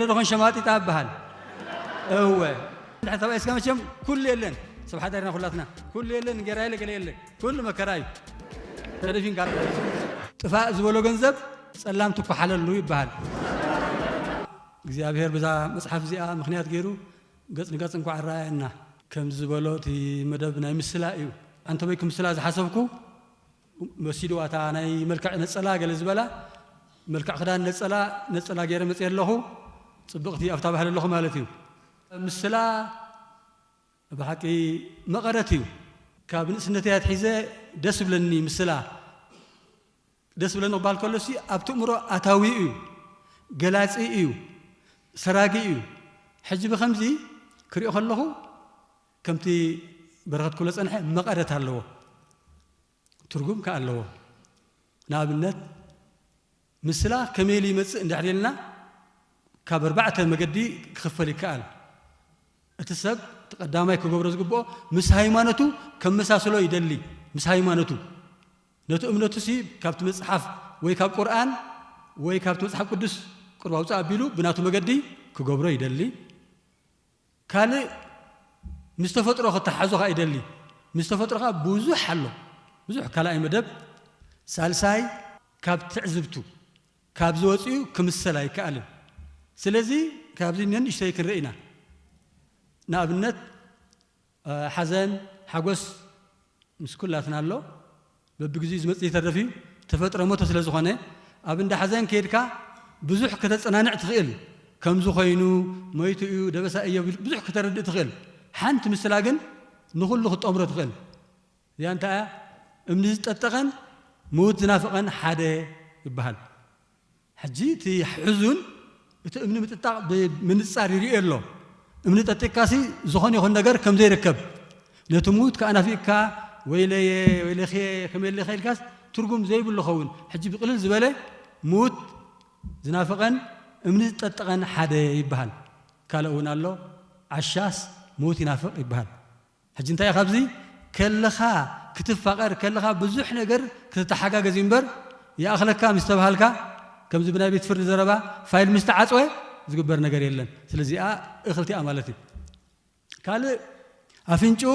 ዶ ኾን ሸማጢጣ ይበሃል። እወ። እንድሕር ተባኢስካ መቸም ኩሉ የለን። ሰብ ሓዳርና ኩላትና። ኩሉ የለን፣ እንጌራ የለ፣ ገለ የለ። ኩሉ መከራ እዩ። ተደፊንካ። ጥፋእ ዝበሎ ገንዘብ ጸላም ትኳሓለሉ ይበሃል። እግዚኣብሔር ብዛ መጽሓፍ እዚኣ ምኽንያት ገይሩ ገጽ ንገጽ እንኳዕ ኣረኣየና። ከምዚ ዝበሎ እቲ መደብ ናይ ምስላ እዩ። ኣንተ በይክ ምስላ ዝሓሰብኩ መሲድዋ እታ ናይ መልክዕ ነጸላ ገለ ዝበላ፣ መልክዕ ክዳን ነጸላ፣ ነጸላ ገይረ መጽየ ኣለኹ። ጽብቕቲ ኣብታ ባህሊ ኣለኹ ማለት እዩ። ምስላ ብሓቂ መቐረት እዩ። ካብ ንእስነተይ ኣትሒዘ ደስ ይብለኒ ምስላ። ደስ ይብለኒ ክበሃል ከሎሲ ኣብቲ እምሮ ኣታዊ እዩ፣ ገላጺ እዩ፣ ሰራጊ እዩ። ሕጂ ብኸምዚ ክሪኦ ከለኹ ከምቲ በረኸት ክብሎ ጸንሐ መቐረት ኣለዎ፣ ትርጉም ከኣ ኣለዎ። ንኣብነት ምስላ ከመይ ኢሉ ይመጽእ እንድሕር ኢልና ካብ ኣርባዕተ መገዲ ክኽፈል ይከኣል። እቲ ሰብ እቲ ቀዳማይ ክገብሮ ዝግብኦ ምስ ሃይማኖቱ ከመሳስሎ ይደሊ። ምስ ሃይማኖቱ ነቲ እምነቱሲ ካብቲ መጽሓፍ ወይ ካብ ቁርኣን ወይ ካብቲ መጽሓፍ ቅዱስ ቁርብ ኣውጽእ ኣቢሉ ብናቱ መገዲ ክገብሮ ይደሊ። ካልእ ምስ ተፈጥሮ ክተሓዞ ኸኣ ይደሊ። ምስ ተፈጥሮ ኸኣ ብዙሕ ኣሎ። ብዙሕ ካልኣይ መደብ። ሳልሳይ ካብ ትዕዝብቱ ካብ ዝወጽኡ ክምሰል ኣይከኣልን። ስለዚ ካብዚ ንእሽተይ ክንርኢ ኢና። ንኣብነት ሓዘን፣ ሓጎስ ምስ ኩላትና ኣሎ። በብግዚኡ ዝመጽእ ይተርፍ እዩ። ተፈጥሮ ሞቶ ስለ ዝኾነ ኣብ እንዳ ሓዘን ከይድካ ብዙሕ ከተጸናንዕ ትኽእል። ከምዚ ኮይኑ፣ ሞይቱ እዩ፣ ደበሳ እዮ ኢል ብዙሕ ከተረድእ ትኽእል። ሓንቲ ምስላ ግን ንኹሉ ክትጠምሮ ትኽእል። እዚኣ እንታይ እያ? እምኒ ዝጠጠቐን ምዉት ዝናፍቐን ሓደ ይበሃል። ሕጂ እቲ ሕዙን እቲ እምኒ ምጥጣቕ ብምንጻር ይርእዮ ኣሎ። እምኒ ጠጢቕካሲ ዝኾነ ይኹን ነገር ከም ዘይርከብ፣ ነቲ ምዉት ከኣ ናፊቕካ፣ "ወይለየ፣ ወይለኽየ፣ ከመይ ኣለኻ?" ኢልካስ ትርጉም ዘይብሉ ኸውን። ሕጂ ብቕልል ዝበለ ምዉት ዝናፍቐን እምኒ ዝጠጠቐን ሓደ ይበሃል። ካልእ እውን ኣሎ፣ ዓሻስ ምዉት ይናፍቕ ይበሃል። ሕጂ እንታይ እዩ ካብዚ? ከለኻ ክትፋቐር ከለኻ ብዙሕ ነገር ክትተሓጋገዝ እዩ እምበር፣ ይኣኽለካ ምስ ተባሃልካ፣ ከምዚ ብናይ ቤት ፍርዲ ዘረባ ፋይል ምስ ተዓጽወ ዝግበር ነገር የለን። ስለዚኣ እኽልቲኣ ማለት እዩ። ካልእ ኣፍንጭኡ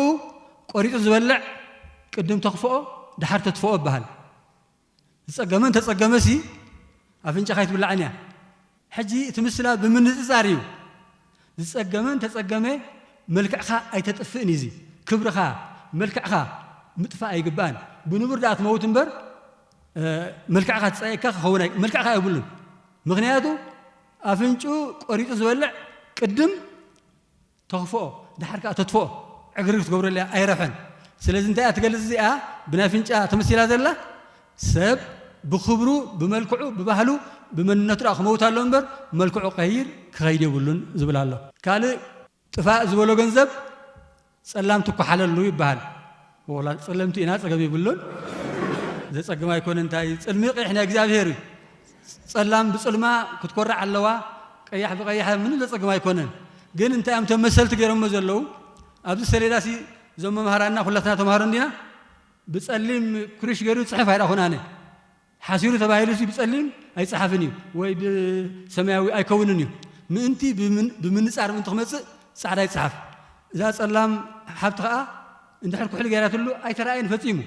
ቆሪጹ ዝበልዕ ቅድም ተኽፍኦ፣ ደሓር ተትፍኦ ይበሃል። ዝጸገመን ተጸገመሲ ኣፍንጫኻ ኣይትብላዕን እያ። ሕጂ እቲ ምስላ ብምንጽጻር እዩ። ዝጸገመን ተጸገመ መልክዕኻ ኣይተጥፍእን እዩ። እዚ ክብርኻ፣ መልክዕኻ ምጥፋእ ኣይግባእን። ብንቡር ደኣ ትመውት እምበር፣ እ፣ መልክዕኻ ትጸየካ ክኸውን ኣይ-፣ መልክዕኻ የብሉን። ምኽንያቱ ኣፍንጩ ቆሪጹ ዝበልዕ ቅድም ተኽፍኦ፣ ደሓር ከኣ ተትፍኦ፣ ዕግርግር ትገብረሉ እያ፣ ኣይረብሐን። ስለዚ እንታይ እያ ትገልጽ እዚኣ? ብናይ ኣፍንጫ ተመሲላ ዘላ፣ ሰብ ብኽብሩ፣ ብመልክዑ፣ ብባህሉ፣ ብመንነቱ ደኣ ክመውት ኣሎ እምበር፣ መልክዑ ቀይር ክኸይድ የብሉን ዝብል ኣሎ። ካልእ ጥፋእ ዝበሎ ገንዘብ ጸላም ትኳሓለሉ ይበሃል። ወላ ጸለምቲ ኢና፣ ጸገም የብሉን። ዘጸግም ኣይኮነ፣ እንታይ እዩ? ጽልሚ ቀይሕ ናይ እግዚኣብሔር እዩ። ጸላም ብጽልማ ክትኮርዕ ኣለዋ፣ ቀያሕ ብቐያሕ ምንም ዘጸግም ኣይኮነን። ግን እንታይ እዮም እቶም መሰልቲ ገይሮሞ ዘለዉ? ኣብዚ ሰሌዳሲ እዞም መምሃራንና ኩላትና ተምሃሮ እንዲና፣ ብጸሊም ኩርሽ ገይሩ ዝጽሕፍ ኣይረኣኹን ኣነ። ሓሲሩ ተባሂሉሲ ብጸሊም ኣይጸሓፍን እዩ፣ ወይ ብሰማያዊ ኣይከውንን እዩ። ምእንቲ ብምን-፣ ብምንጻር ምእንቲ ክመጽእ ጻዕዳ ይጸሓፍ። እዛ ጸላም ሓብቲ ኸኣ እንድሕር ኩሕሊ ገይራትሉ ኣይተራእየን ፈጺሙ።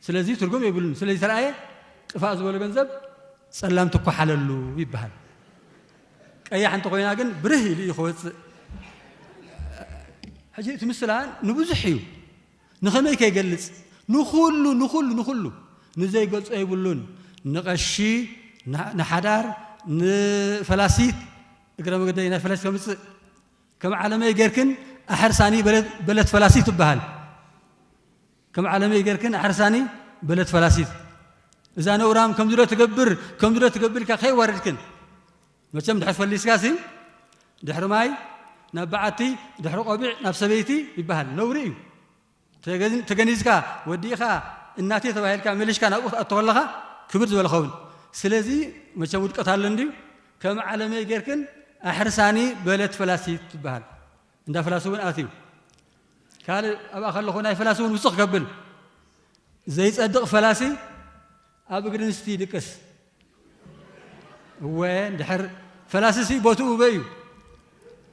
ስለዚ ትርጉም የብሉን። ስለዚ ተራእየ ጥፋእ ዝበሎ ገንዘብ ጸላም ትኳሓለሉ ይበሃል። ቀያሕ እንተኾይና ግን ብርህ ኢሉ እዩ ክወጽእ። ሕጂ እቲ ምስላ ንብዙሕ እዩ። ንኸመይ ከይገልጽ? ንኹሉ፣ ንኹሉ፣ ንኹሉ። ንዘይገልጾ የብሉን። ንቐሺ፣ ን-፣ ንሓዳር፣ ንፈላሲት፣ እግረ መገደይ ናይ ፈላሲት ከምጽእ። ከም ዓለመይ ጌርክን ኣሕርሳኒ በለት፣ በለት ፈላሲት ትበሃል። ከም ዓለመይ ጌርክን ኣሕርሳኒ በለት ፈላሲት። እዛ ነውራም ከምዚ ዶ ትገብር፣ ከምዚ ዶ ትገብር ኢልካ ከየዋረድክን። መቸም ድሕር ፈሊስካሲ፣ ድሕሪ ማይ ናብ በዓቲ፣ ድሕሪ ቆቢዕ ናብ ሰበይቲ ይበሃል። ነውሪ እዩ። ተገን-፣ ተገኒዝካ፣ ወዲእኻ፣ እናቴ ተባሂልካ፣ መሊሽካ ናብኡ ክትኣቱ ከለኻ ክብር ዝበለ ኸውን። ስለዚ መቸም ውድቀት ኣሎ እንድዩ። ከም ዓለመይ ጌርክን ኣሕርሳኒ በለት ፈላሲት ትበሃል። እንዳ ፈላሲ እውን ኣትዩ። ካልእ ኣብኣ ከለኹ ናይ ፈላሲ እውን ውስኽ ከብል። ዘይጸድቕ ፈላሲ ኣብ እግሪ ኣንስቲ ይድቅስ። እወ፣ እንድሕር ፈላሲሲ ቦትኡ በይ እዩ።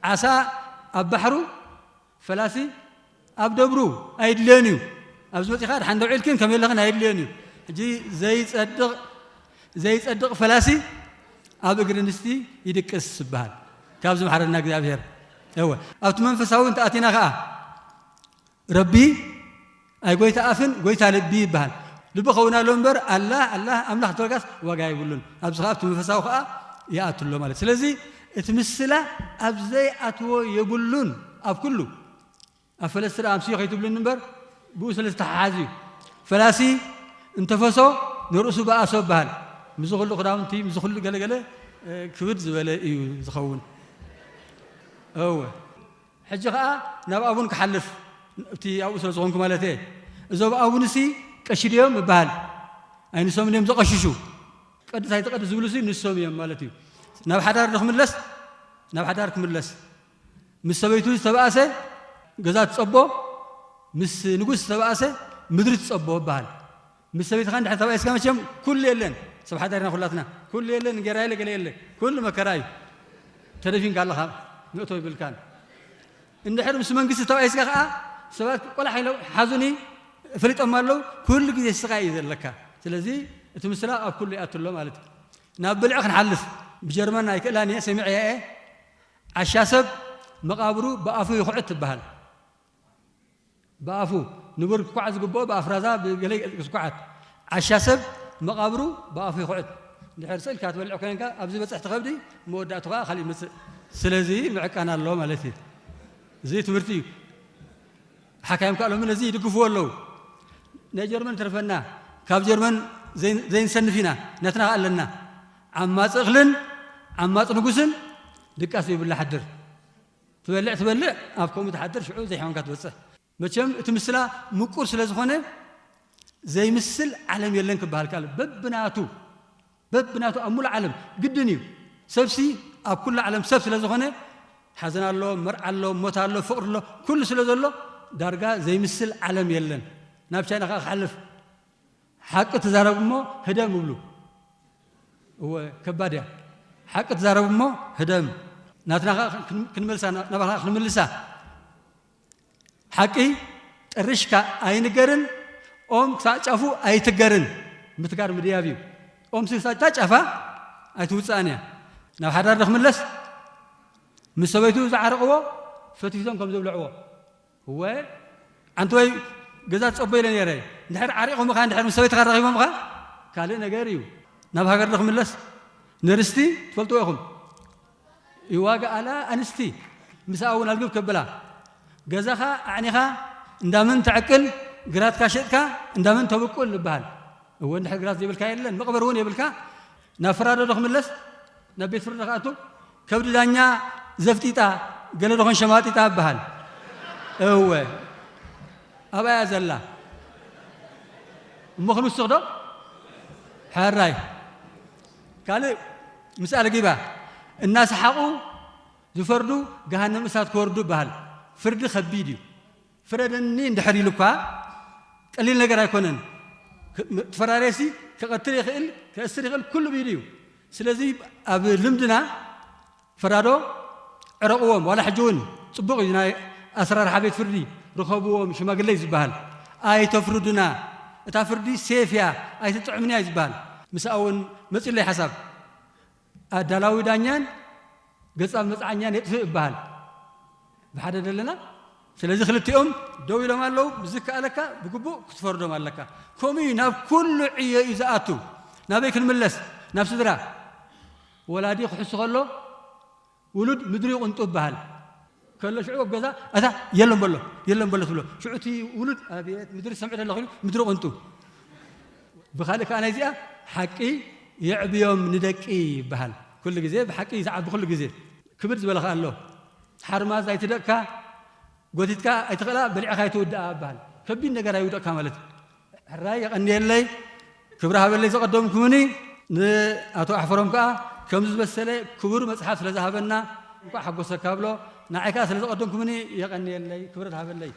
ዓሳ ኣብ ባሕሩ፣ ፈላሲ ኣብ ደብሩ ኣይድልዮን እዩ። ኣብዚ መጺኻ ድሓን ደው ኢልክን ከመይ ኣለኽን ኣይድልዮን እዩ። ሕጂ ዘይጸድቕ ዘይጸድቕ ፈላሲ ኣብ እግሪ ኣንስቲ ይድቅስ ይበሃል። ካብዚ መሓረና እግዚኣብሔር። እወ፣ ኣብቲ መንፈሳዊ እንተኣቲና ኸኣ ረቢ ኣይ ጎይታ ኣፍን ጎይታ ልቢ ይበሃል። ልቢ ኸውን ኣሎ እምበር ኣላህ ኣላህ ኣምላኽ ተወልጋስ ዋጋ የብሉን። ኣብዚ ኸኣ ኣብቲ መንፈሳዊ ኸኣ ይኣቱ ኣሎ ማለት። ስለዚ እቲ ምስላ ኣብ ዘይኣትዎ የብሉን። ኣብ ኩሉ ኣብ ፈለስቲ ደኣ ኣምስዮ ከይትብሉኒ እምበር ብኡ ስለ ዝተሓሓዝ እዩ። ፈላሲ እንተፈሶ ንርእሱ በኣሶ ይበሃል። ምስዚ ኩሉ ክዳውንቲ ምስዚ ኩሉ ገለገለ ክብድ ዝበለ እዩ ዝኸውን። እወ፣ ሕጂ ኸኣ ናብ ኣቡን ክሓልፍ፣ እቲ ኣብኡ ስለ ዝኾንኩ ማለት እየ። እዞም ኣቡንሲ ቀሺ ድዮም ይበሃል። ኣይ ንሶም ድዮም ዘቐሽሹ? ቀድስ ኣይትቐድስ ዝብሉሲ ንሶም እዮም ማለት እዩ። ናብ ሓዳር ዶ ክምለስ? ናብ ሓዳር ክምለስ። ምስ ሰበይቱ ዝተባእሰ ገዛ ትጸቦ፣ ምስ ንጉስ ዝተባእሰ ምድሪ ትጸቦ ይበሃል። ምስ ሰበይትኻ እንድሕር ተባኢስካ መቸም ኩሉ የለን። ሰብ ሓዳር ኢና ኩላትና። ኩሉ የለን፣ እንጌራ የለ፣ ገለ የለ። ኩሉ መከራ እዩ። ተደፊንካ ኣለኻ፣ ንእቶ ይብልካን። እንድሕር ምስ መንግስቲ ተባኢስካ ከኣ ሰባት ቆላሕ ኢሎም ሓዙኒ ፈሊጦም ኣለዉ። ኩሉ ግዜ ስቓይ እዩ ዘለካ። ስለዚ እቲ ምስላ ኣብ ኩሉ ይኣቱ ኣሎ ማለት እዩ። ናብ ብልዒ ክንሓልፍ። ብጀርመን ኣይክእላን እየ፣ ሰሚዐ እየ። ዓሻ ሰብ መቓብሩ ብኣፉ ይኹዕት ትበሃል። ብኣፉ ንቡር ክኳዕ ዝግብኦ ብኣፍራዛ ብገለ ክኳዓት። ዓሻ ሰብ መቓብሩ ብኣፉ ይኹዕት። እንድሕር ስእልካ ትበልዕ ኮይንካ ኣብዚ በጽሕ ትኸብዲ መወዳእቱ ኸዓ ካልእ ይመጽእ። ስለዚ ምዕቃን ኣሎ ማለት እዩ። እዚ ትምህርቲ እዩ። ሓካይም ከዓ ሎሚ ነዚ ይድግፍዎ ኣለዉ። ናይ ጀርመን ተርፈና፣ ካብ ጀርመን ዘይን-፣ ዘይንሰንፍ ኢና፣ ነትና ኣለና። ዓማፅ እኽልን ዓማፅ ንጉስን ድቃስ ይብላ ሓድር። ትበልዕ ትበልዕ፣ ኣብ ከምኡ ትሓድር፣ ሽዑ ዘይሕመምካ ትበፅሕ። መቸም እቲ ምስላ ምቁር ስለ ዝኾነ ዘይምስል ዓለም የለን ክበሃል ከኣል። በብናቱ፣ በብናቱ ኣብ ሙሉእ ዓለም ግድን እዩ። ሰብሲ ኣብ ኩሉ ዓለም ሰብ ስለ ዝኾነ ሓዘን ኣሎ፣ መርዓ ኣሎ፣ ሞት ኣሎ፣ ፍቕሪ ኣሎ፣ ኩሉ ስለ ዘሎ ዳርጋ ዘይምስል ዓለም የለን። ናብ ቻይና ከኣ ክሓልፍ፣ ሓቂ ትዛረብ እሞ ህደም እብሉ። እወ፣ ከባድ እያ። ሓቂ ትዛረብ እሞ ህደም። ናትና ከኣ ክን-፣ ክንመልሳ፣ ናባኻ ክንምልሳ። ሓቂ ጥርሽካ ኣይንገርን፣ ኦም ክሳዕ ጫፉ ኣይትገርን። ምትጋር ምድያብ እዩ። ኦም ክሳዕ ጫፋ ኣይትውፅኣን እያ። ናብ ሓዳር ዶ ክምለስ? ምስ ሰበይቱ ዝዓረቕዎ ፈቲቶም ከም ዘብልዕዎ። እወ፣ ኣንቲ ወይ ገዛ ትጸቦ ኢለ ነይረ። እንድሕር ዓሪቖምኻ፣ እንድሕር ምስ ሰበይትኻ ረኺቦምኻ፣ ካልእ ነገር እዩ። ናብ ሃገር ዶ ክምለስ? ንርስቲ ትፈልጥዎ ኢኹም። ይዋግኣላ ኣንስቲ፣ ምስኣ እውን ኣልግብ ከብላ። ገዛኻ ኣዕኒኻ እንዳመን ተዕቅል፣ ግራትካ ሸጥካ እንዳመን ተብቁል ይበሃል። እወ፣ እንድሕር ግራት ዘይብልካ የለን፣ መቕበር እውን የብልካ። ናብ ፍራዶ ዶ ክምለስ? ናብ ቤት ፍርዲ ክኣቱ? ከብዲ ዳኛ ዘፍጢጣ፣ ገለ ዶ ኾን ሸማጢጣ ይበሃል። እወ፣ ኣብኣ እያ ዘላ። እሞ ክንውስኽ ዶ? ሕራይ። ካልእ ምስ ኣልጊባ እናሰሓቑ ዝፈርዱ ገሃነም እሳት ክወርዱ ይበሃል። ፍርዲ ከቢድ እዩ። ፍረደኒ እንድሕር ኢሉ እኳ ቀሊል ነገር ኣይኮነን። ክ-፣ ም-፣ እቲ ፈራዳይሲ ክቐትል ይኽእል፣ ከእስር ይኽእል፣ ኩሉ ብኢዱ እዩ። ስለዚ ኣብ ልምድና ፈራዶ ዕረቕዎም፣ ዋላ ሕጂ እውን ጽቡቕ እዩ ናይ ኣሰራርሓ ቤት ፍርዲ፣ ርኸብዎም፣ ሽማግለ እዩ ዝበሃል። ኣይተፍርዱና፣ እታ ፍርዲ ሴፍ እያ፣ ኣይትጥዕምንያ እዩ ዝበሃል። ምስኣ እውን መጺኡለይ ሓሳብ። ኣዳላዊ ዳኛን ገጻም መጽዓኛን የጥፍእ ይበሃል። ብሓደ ደለና። ስለዚ ክልቲኦም ደው ኢሎም ኣለዉ። ብዝከኣለካ ብግቡእ ክትፈርዶም ኣለካ። ከምኡ እዩ፣ ናብ ኩሉ ዕዮ እዩ ዝኣቱ። ናበይ ክንምለስ? ናብ ስድራ። ወላዲ ክሕሱ ከሎ ውሉድ ምድሪ ይቕንጡ ይበሃል። ከሎ ሽዑ ኣብ ገዛ፣ "ኣታ የለን በሎ፣ የለን በሎ" ትብሎ። ሽዑ እቲ ውሉድ፣ "ኣቤት፣ ምድሪ ሰምዑ ደለኹ" ኢሉ ምድሪ ይቕንጡ። ብኻልእ ከኣ ናይዚኣ፣ "ሓቂ የዕብዮም ንደቂ" ይበሃል። ኩሉ ግዜ ብሓቂ እዩ ዝዓቢ፣ ኩሉ ግዜ። ክብድ ዝበለ ከኣ ኣሎ። ሓርማዝ ኣይትደቅካ፣ ጎቲትካ ኣይትኽእላ፣ በሊዕኻ ኣይትውድኣ ይበሃል። ከቢድ ነገር ኣይውደቕካ ማለት እዩ። ሕራይ የቐንየለይ፣ ክብሪ ሃበለይ ዘቐደምኩምኒ። ንኣቶ ኣሕፈሮም ከኣ ከምዚ ዝበሰለ ክቡር መጽሓፍ ስለ ዝሃበና እንቋዕ ሓጎሰካ ብሎ። ንዓይ ከኣ ስለ ዘቐደምኩምኒ የቐንየለይ፣ ክብረት ሃበለይ።